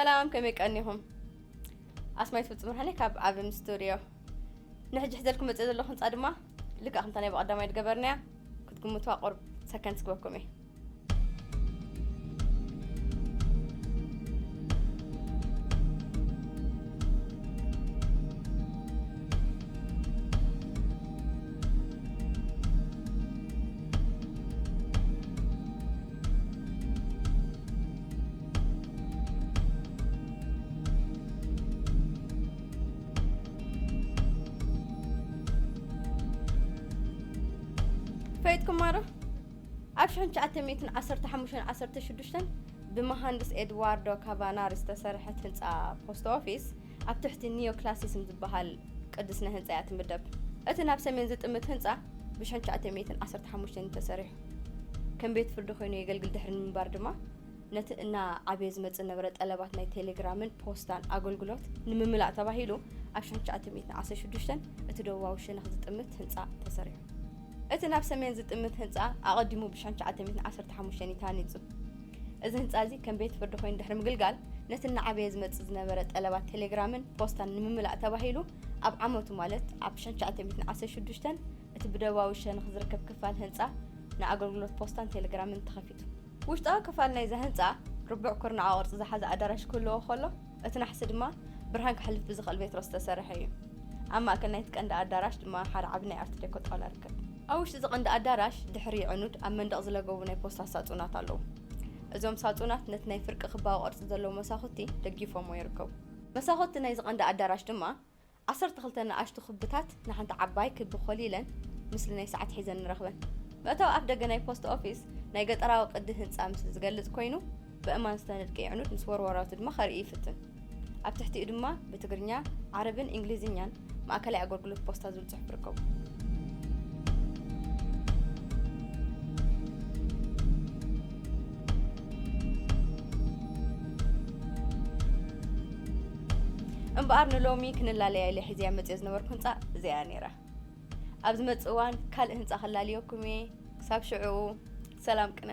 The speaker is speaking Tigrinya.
ሰላም፣ ከመይ ቀኒኹም? ኣስማይት ፍጹም ብርሃነ ካብ ዓብም ስቱድዮ። ንሕጂ ሒዘልኩም መጽእ ዘለኹ ህንጻ ድማ ልክዕ ከምታ ናይ ብቐዳማይ ዝገበርናያ ክትግምትዋ ቁሩብ ሰከንድ ክበኩም እየ። ፈይጥኩማ ዶ? ኣብ ሽሕን ትሽዓተ ሚእትን ዓሰርተ ሓሙሽተን ዓሰርተ ሽዱሽተን ብመሃንድስ ኤድዋርዶ ካቫናሪ ዝተሰርሐት ህንጻ ፖስት ኦፊስ ኣብ ትሕቲ ኒዮ ክላሲስም ዝበሃል ቅዲ ስነ ህንጻ እያ ትምደብ። እቲ ናብ ሰሜን ዝጥምት ህንጻ ብሽሕን ትሽዓተ ሚእትን ዓሰርተ ሓሙሽተን እዩ ተሰሪሑ። ከም ቤት ፍርዲ ኮይኑ የገልግል ድሕሪ ምንባር ድማ ነቲ እናዓበየ ዝመጽእ ዝነበረ ጠለባት ናይ ቴሌግራምን ፖስታን ኣገልግሎት ንምምላእ ተባሂሉ ኣብ ሽሕን ትሽዓተ ሚእትን ዓሰርተ ሽዱሽተን እቲ ደቡባዊ ሸነኽ ዝጥምት ህንጻ ተሰሪሑ። እቲ ናብ ሰሜን ዝጥምት ህንጻ ኣቐዲሙ ብሽሕን ትሽዓተ ሚእትን ዓሰርተ ሓሙሽተን እዩ ተሃኒጹ። እዚ ህንጻ እዚ ከም ቤት ፍርዲ ኮይኑ ድሕሪ ምግልጋል ነቲ እናዓበየ ዝመጽእ ዝነበረ ጠለባት ቴሌግራምን ፖስታን ንምምላእ ተባሂሉ ኣብ ዓመቱ ማለት ኣብ ሽሕን ትሽዓተ ሚእትን ዓሰርተ ሽዱሽተን እቲ ብደቡባዊ ሸነኽ ዝርከብ ክፋል ህንጻ ንኣገልግሎት ፖስታን ቴሌግራምን ተኸፊቱ። ውሽጣዊ ክፋል ናይዚ ህንጻ ርቡዕ ኩርናዕ ቅርጺ ዝሓዘ ኣዳራሽ ክህልዎ ከሎ፣ እቲ ናሕሲ ድማ ብርሃን ከሕልፍ ብዝኽእል ቬትሮ ዝተሰርሐ እዩ። ኣብ ማእከል ናይቲ ቀንዲ ኣዳራሽ ድማ ሓደ ዓቢ ናይ ኣርት ዴኮ ጣውላ ይርከብ። ኣብ ውሽጢ እዚ ቀንዲ ኣዳራሽ ድሕሪ ኣዕኑድ ኣብ መንደቕ ዝለገቡ ናይ ፖስታ ሳጹናት ኣለዉ። እዞም ሳጹናት ነቲ ናይ ፍርቂ ክባዊ ቅርጺ ዘለዎ መሳኹቲ ደጊፎምዎ ይርከቡ። መሳኹቲ ናይዚ ቀንዲ ኣዳራሽ ድማ ዓሰርተ ክልተ ንኣሽቱ ክብታት ንሓንቲ ዓባይ ክቢ ኮሊለን ምስሊ ናይ ሰዓት ሒዘን ንረኽበን። መእተዊ ኣፍ ደገ ናይ ፖስት ኦፊስ ናይ ገጠራዊ ቅዲ ህንጻ ምስሊ ዝገልጽ ኮይኑ፣ ብእማን ዝተነድቀ ኣዕኑድ ምስ ወርወራቱ ድማ ከርኢ ይፍትን። ኣብ ትሕቲኡ ድማ ብትግርኛ፣ ዓረብን እንግሊዝኛን ማእከላይ ኣገልግሎት ፖስታ ዝብል ጽሑፍ ይርከቡ። እምበኣር ንሎሚ ክንላለያ ኢለ ሒዘያ መጽዮ ዝነበርኩ ህንጻ እዚኣ እያ ነይራ። ኣብ ዝመጽእ እዋን ካልእ ህንጻ ከላልየኩም እየ። ክሳብ ሽዑ ሰላም ቅነ።